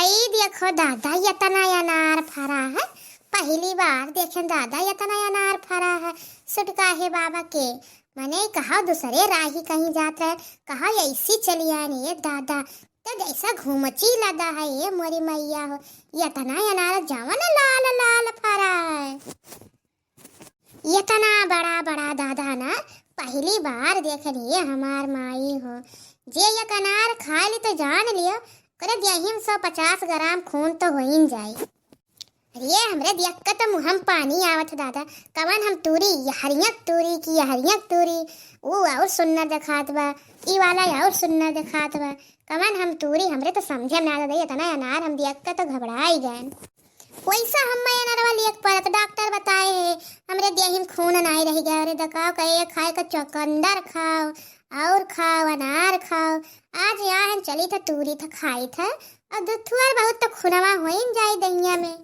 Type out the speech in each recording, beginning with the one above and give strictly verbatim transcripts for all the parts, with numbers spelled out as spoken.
ई देखो दादा, यतना अनार फरा है, पहिली बार देखेन दादा, यतना अनार फरा है। सुटकाहे बाबा के, मने कहा दूसरे राही कहीं जात रहे, कहा ऐसी चली आएन ये दादा, तो जैसा घूमची लदा है ये मोरी मैया हो, यतना अनार जवन लाल लाल फरा है। यतना बड़ा बड़ा दादा ना, पहिली बार देखेन ये हमार माई हो। जे एक अनार खाए ली तो जान लियो, करे देहिम सौ पचास ग्राम खून तो होइन जाई। अरे, हमरे देख के तो मुँह में पानी आवत है दादा। कवन हम तूरी, यहरिया तूरी कि यहरिया तूरी, ऊ और सुन्नर देखात बा, ई वाला और सुन्नर देखात बा। कवन हम तूरी, हमरे तो समझे में ना आवत दादा, इतना अनार हम देख के तो घबराई गए। वैसा हम अनारवा लेके परत, डॉक्टर बताए है, हमरे देही में खून नाई रह गया। अरे दकाओ कहे, खाए का चुकंदर खाओ, और खाओ, अनार खाओ। आज यहाँ हम चली था, तूरी था, खाई था, और दुथुअर बहुत तो खुनवा होइन जाई दहिया में।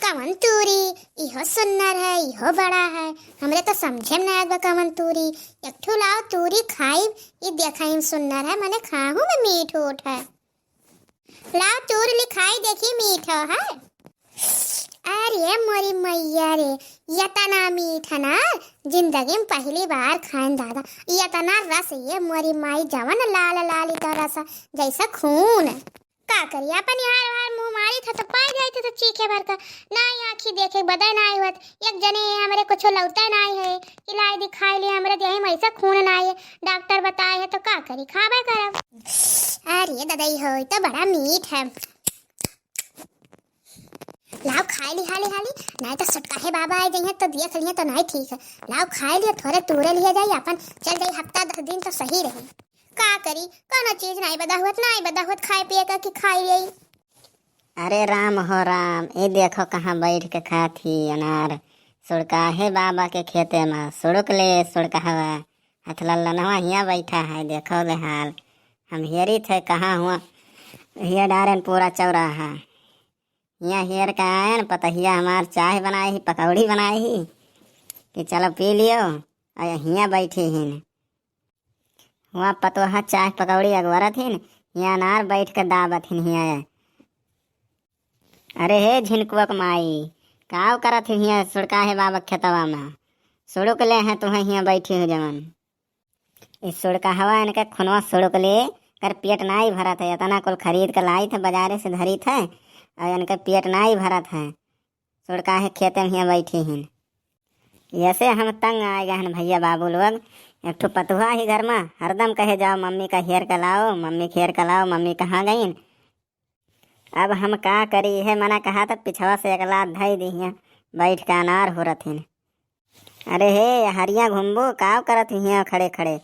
कवन तूरी, इहो सुन्नर है, इहो बड़ा है, हमरे तो समझे में ना आवा कवन तूरी। एक ठो लाओ तूरी खाई, ई देखा ही सुन्नर है, मने खाहू में मीठ उठ है। लाओ तूर ली खाई देखी मीठ है। अरे मोरी मैया रे, यतना मीठ ना, जिंदगी में पहिली बार खाएन दादा। यतना रस ये मोरी माई, जवन लाल लाल इतना रस, जैसा खून। का करी, अपन यार वार मुँह मारी था तो पाई जाई थे तो चीखे भर का। ना ही आँखी देखे बदे ना आई होत। एक जने हमरे कुछ लौटे ना आई है कि लाई दिखाई ले, हमरे देही में ऐसा खून ना आई है। डॉक्टर बताए है तो का करी, खाबे करब। अरे ददई हो, ई तो बड़ा मीठ है। लाओ खाए ली हाली हाली, नाई तो सुटकाहे बाबा आए जइहें तो देख लिहें तो नाई ठीक है। लाओ खाए लियो, थोरे तूरे लिए जाई, अपन चल जाई हफ्ता दस दिन तो सही रही। का करी, कोनो चीज नाई बदा हुअत, नाई बदा हुअत खाए पिए का कि खाई लेई। अरे राम हो राम, ई देखो कहाँ बैठ के खात ही अनार, सुड़काहे बाबा के खेते मा। सुड़ुक ले सुड़कहवा, हथलल्लनवा हियाँ बैठा है, देखो ले हाल। हम हेरी थे कहाँ हुआ, हिया डारेन पूरा चौराहा। हियाँ हेर के आएन, पतहिया हमार चाय बनाई ही, पकौड़ी बनाई ही कि चलो पी लियो। और हियाँ बैठी हिन, हुआँ पतोहा चाय पकौड़ी अगवरत हिन, हियाँ अनार बैठ के दाबत हिन हियाँ। अरे हे झिनकुआ के माई, काव करत ही हियाँ सुड़काहे बाबा के खेतवा में? सुड़ुक ले हैं तुहें हियाँ बैठी हो जवन। ई सुड़कहवा इनके खुनवा सुड़ुक ले, कर पेट नाई भरत है, इतना कुल खरीद के लाई थे बाजारे से धरी थे, और इनके पेट नाई भरत है। सुड़काहे खेते में हियाँ बैठी हिन। ऐसे हम तंग आ गए हैं भैया बाबू लोग। एक ठो पतुहा ही घर में हरदम कहे जाओ, "मम्मी का हेर के लाओ, मम्मी का हेर के लाओ, मम्मी कहाँ गईन?" अब हम का करी, इहे मना कहा त पिछवा से एक लात धई दिहिया, बैठ के अनार होरत हिन। अरे हे, हरिया घुमबू, काव करत हिया खड़े खड़े?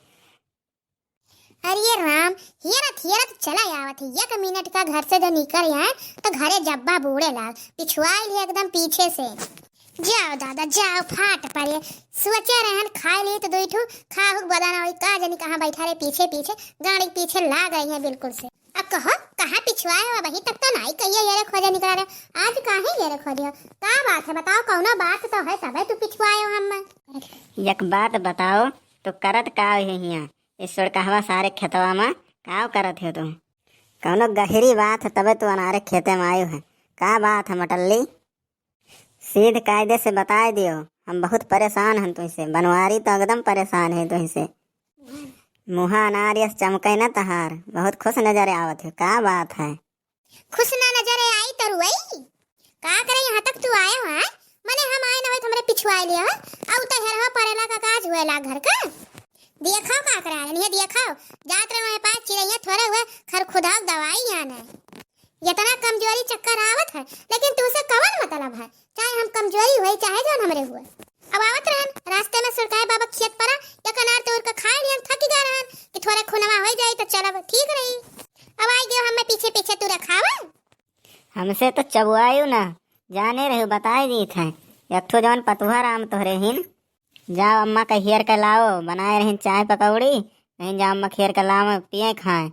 अरे राम, हेरत हेरत चला आवत है, एक मिनट का घर से जो निकल आए तो घरे जब्बा बूड़े लाग, पिछुआइल है एकदम पीछे से। जाओ दादा, जाओ, फाट पड़े, सोचे रहन खाए ली तो दुई ठू, खाहू के बदाना वही का जानी कहाँ बैठा रहे पीछे पीछे, गाड़ी के पीछे लाग आई है बिल्कुल से। अब कहो, कहाँ पिछुआए हो? अबहीं तक तो नाई कहिए हेरे खोजे निकला रहे, आज काहे हेरे खोजे हो? का बात है बताओ, कौनो बात तो है तबे तू पिछुआए हो हम। एक बात बताओ, तो करत का हो हियाँ? इस सुड़कहवा सारे खेतवा में काव करत हो तू? कौनो गहरी बात है तबे तू अनारे खेते में आयो है। का बात है मटल्ली? सीध कायदे से बताए दियो, हम बहुत परेशान हन तुझसे, बनवारी तो एकदम परेशान है तुझसे। मुहा अनार यस चमके न तहार, बहुत खुश नजर आवत हो, का बात है? खुश ना नजर आई तो रुई? का करे यहाँ तक तू आए हो, हैं? मने हम आए न होई तो हमरे पिछुआए लिया हो, अउ तो हेरवा परेला का काज हुए ला घर का। देखो का करा रहे, ये देखो, जात रहे वहीं पास चिड़ैया थोड़े हुए खरखुदाव दवाई यहाँ ने। इतना कमजोरी चक्कर आवत है, लेकिन तुझसे कवन मतलब है? चाहे हम कमजोरी हुए, चाहे जौन हमरे हुए। अब आवत रहन, रास्ते में सुरकाए बाबा खेत परा, एक अनार तोड़ के खाए लिहन, थक गए रहन कि थोड़ा खुनवा हो जाई तो चलब, ठीक रही। अब आई गयो हमें पीछे पीछे तू रखावा। हमसे तो चबुआयु ना, जाने रहे बताए दी थे। एक ठो जौन पतुहा राम तोहरे हिन, जाओ अम्मा का हेर के लाओ, बनाए रहिन चाय पकौड़ी, नहीं जाओ अम्मा का हेर के लाओ, पिए खाए।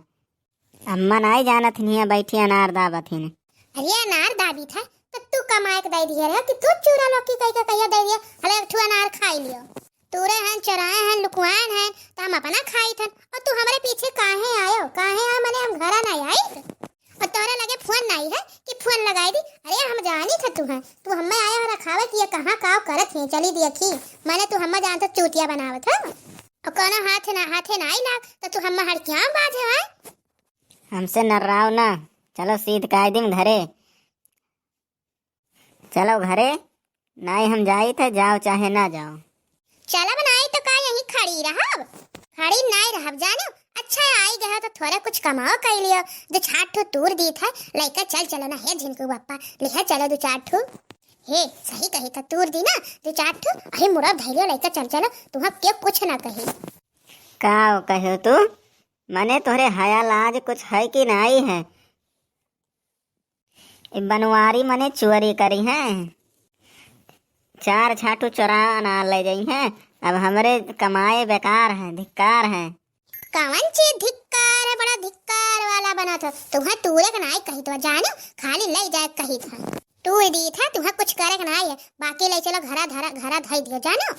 अम्मा नाई जानत हिन, हियाँ बैठी अनार दाबत हिन। अरे अनार दाबी था, तो तू कमाए के दे दिए रहे कि तू चूरा लौकी कह के कहिया दे दिए, हले एक ठू अनार खाई लियो। तूरे हैं, चोराए हैं, लुकवाएन हैं, तो हम अपना खाई थन, और तू हमरे पीछे काहे आयो? काहे आयो? मने हम घरा नाई आई। और तोहरे लगे फोन नाई है लगाई दी। अरे हम जानी थे तुहैं, तू हम्मे आया हो रखावे कि ये कहाँ काव करत है, चली देखी। माने तू हम्मे जानत चूतिया बनावत हो। और कोनो हाथे ना, हाथे ना आई लाग, तो तू हम्मे हड़कियाँ बाजे है। हमसे नर्राव ना, चलो सीध कायदिम घरे। चलो घरे, नाई हम जाइत है, जाओ चाहे ना जाओ। चलब नाई तो का यहीं खड़ी रहब? खड़ी नाई रहब जानो। अच्छा आई गए हो तो थोड़ा कुछ कमाओ कर लियो। दो चार ठो तूर दीत है, लइका चल चलो ना, हे झिनकू बप्पा, लिहे चलो दो चार ठो। हे सही कही था, तूर दी ना दो चार ठो, अही मुरब धैलियो लइका चल चलो, तुहाँ क्यों कुछ ना कही। का कहो तू? मने तोहरे हया लाज कुछ है कि नाई है? ई बनवारी मने चोरी करी हैं, चार छाटू चोरा ना ले जाई हैं। अब हमरे कमाए बेकार है, धिक्कार है। कवन चीज धिक्कार है, बड़ा धिक्कार वाला बनत हो। तुहैं तूरे के नाई कही तो जानो, खाली ले जाए कही था। तू ही दी था, तुहैं कुछ करे के नाई है, बाकी ले चलो घरा धरा, घरा धई दियो जानो।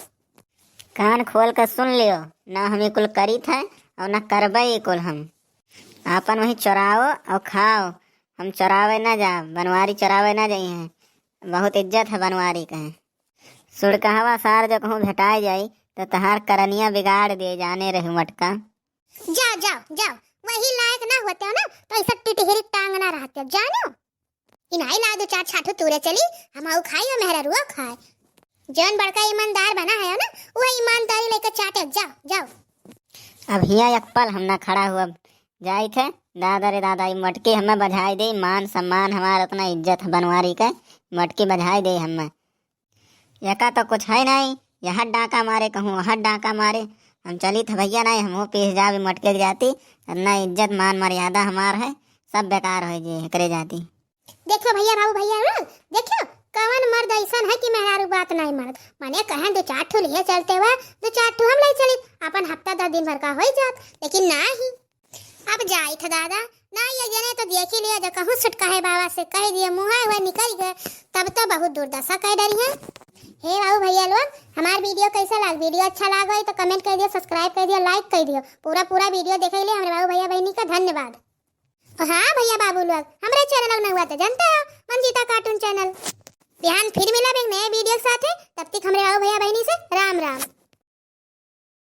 कान खोल के सुन लियो, ना हम ई कुल करी था और ना करबे ई कुल हम। आपन वही चोराओ और खाओ, हम चोरावे ना जाब, बनवारी चोरावे ना जाई हैं। बहुत इज्जत है बनवारी के। सुड़कहवा सार जो कहूँ भेटाए जाई तो तहार करनिया बिगाड़ दे, जाने रही मटका। जाओ, जाओ, जाओ, वही लायक ना होते हो ना तो ऐसा टिटहिरी टांग ना रहते हो, जानो। इनाई ला दो चार छाठू तूरे चली, हम आऊ खाई और मेहरा रुआ खाए। जौन बड़का ईमानदार बना है ना, वह ईमानदारी लेकर चाटे, जाओ, जाओ। अब हिया एक पल हम ना खड़ा हुआ, जाइत है। दादा रे दादा, ई मटकी हमें बजाई दे, मान सम्मान हमार उतना इज्जत है बनवारी के, मटकी बजाई दे हमें। यका तो कुछ है नहीं, यह डाका मारे कहूँ, वह डाका मारे। हम चली था भैया नहीं, हम हो पीस जावे मटके के जाती, इतना इज्जत मान मर्यादा हमार है, सब बेकार हो जे एकरे जाती। देखो भैया, बाबू भैया ना, देखो कवन मर्द ऐसन है कि मेहरारू बात नहीं मानत। माने कहें दो चार ठो लिए चलते हुए, दो चार ठो हम ले चली, अपन हफ्ता दस दिन भर का हो जात, लेकिन नहीं। अब जाई था दादा, ना ये जने तो देख ही लिया, जो कहूँ सुटका है बाबा से कह दिया, मुँह है वह निकल गए, तब तो बहुत दुर्दशा कह डरी है। हे बाबू भैया लोग, हमार वीडियो कैसा लाग? वीडियो अच्छा लाग होई तो कमेंट कर दियो, सब्सक्राइब कर दियो, लाइक कर दियो, पूरा पूरा वीडियो देखे लिए हमरे बाबू भैया बहनी का धन्यवाद। और हाँ भैया बाबू लोग, हमरे चैनल में हुआ तो जानते हो, मंजीता कार्टून चैनल। बिहान फिर मिला एक नए वीडियो के साथ है, तब तक हमरे बाबू भैया बहनी से राम राम।